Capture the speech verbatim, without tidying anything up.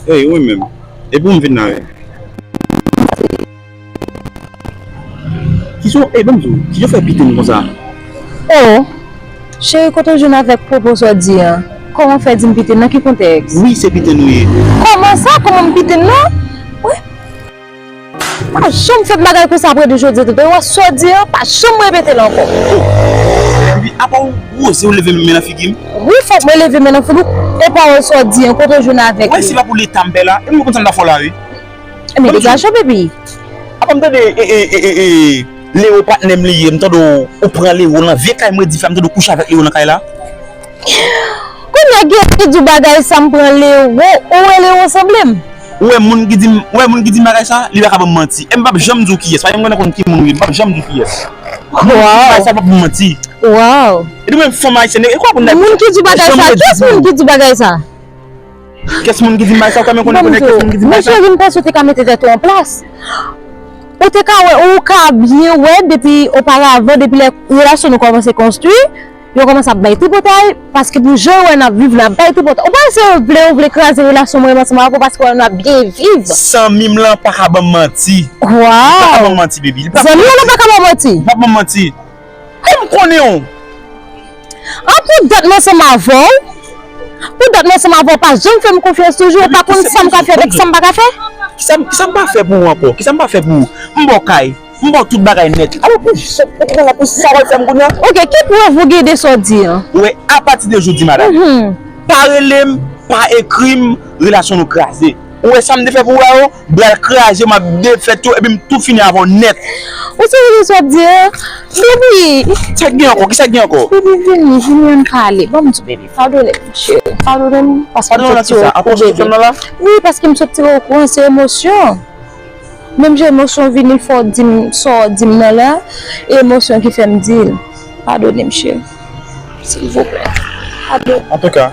Ey, wi menm. E pou m vin la, wi. Kijan, ey, ban m di w, kijan w fè pite m konsa? Oh, cheri, kote w jwenn avèk pwopo sa w di an? Kòman w fè di m pite n? Nan ki kontèks? Wi, se pite n ou ye. Kòman sa? Kòman m pite n nan? Wi. Pa janm fè m bagay konsa apre de jodi a, tande. Wè sa w di an, pa janm repete l ankò. Epi, apa w woze w leve men nan figi m? Wi, fòk mwen leve men nan figi w. E pawòl sa w di an, kote w jwenn avèk li? Wè, si pa pou leta m pè la, e m konn sa m ta fè w la, wi. Men degaje w, baby. Apa m tande, e, e, e, e, e, Leo patnè m li ye, m tande w, ou pran Leo nan vye kay mwen dife a, m tande w kouche avèk Leo nan kay la. Kounye a gen ki di w bagay sa m pran Leo, ou wè Leo sanble m? Ou wè moun ki di m, ou wè moun ki di m bagay sa, li pa ka ban m manti. E m p ap janm di w kiyès, pa janm konn ki moun ou ye, m p ap janm di w kiyès. Moun ki di m bagay sa p ap ban m manti. Waw. E nou menm fanm ayisyèn, e kwa pou n... Moun ki di w bagay sa, kiyès moun ki di w bagay sa? Kiyès moun ki di m bagay sa? Ou ka menm konnen, konnen kiyès moun ki di m bagay sa? Monchè, m panse w te ka mete tèt ou an plas. Ou te ka wè, ou ka byen wè depi oparavan, depi lè relasyon nou kòmanse konstwi, yo kòmanse ap bay tripotay, paske pou jan yo wè n ap viv la, ap bay tripotay. Ou panse yo vle, yo vle kraze relasyon mwen menm ansanm avè w paske yo wè n ap byen viv? Zanmi m lan pa ka ban m manti. Waw. Li pa ka ban m manti, baby. Zanmi w lan pa ka ban w manti? Li p ap ban m manti. Kòm m konnen w. An, pou dat m ansanm avè w, pou dat m ansanm avè w, pa janm fè m konfyans toujou, ou pa konn sa m ka fè avèk sa m pa ka fè? Kisa, kisa m pa fè pou ou ankò? Kisa m pa fè pou ou? M ba w kay, m ba w tout bagay nèt. Alò pou sa, pou, pou, pou sa w al fè m kounye a? Oke, ki prèv ou gen de sa w di an? Ou wè, apati de jodi, madanm, pa rele m, pa ekri m, relasyon nou kraze. Ou wè sa m te fè pou ou la yo? Bral kraze, m ap defèt yo, epi m tou fini avè w nèt. Ou serye sa w ap di an? Baby! Sa k gen ankò? Kisa k gen ankò? Baby, vini, vini, ann pale. Ban m di w, baby, padone m, cheri. Padone m, paske m sot tire w okouran, baby. Wi, paske m sot tire w okouran, se emosyon. Menm jan emosyon vini, fò w di m sa w di m nan la, e emosyon ki fè m di l. Padone m, cheri. Silvouplè. Padone. Antouka,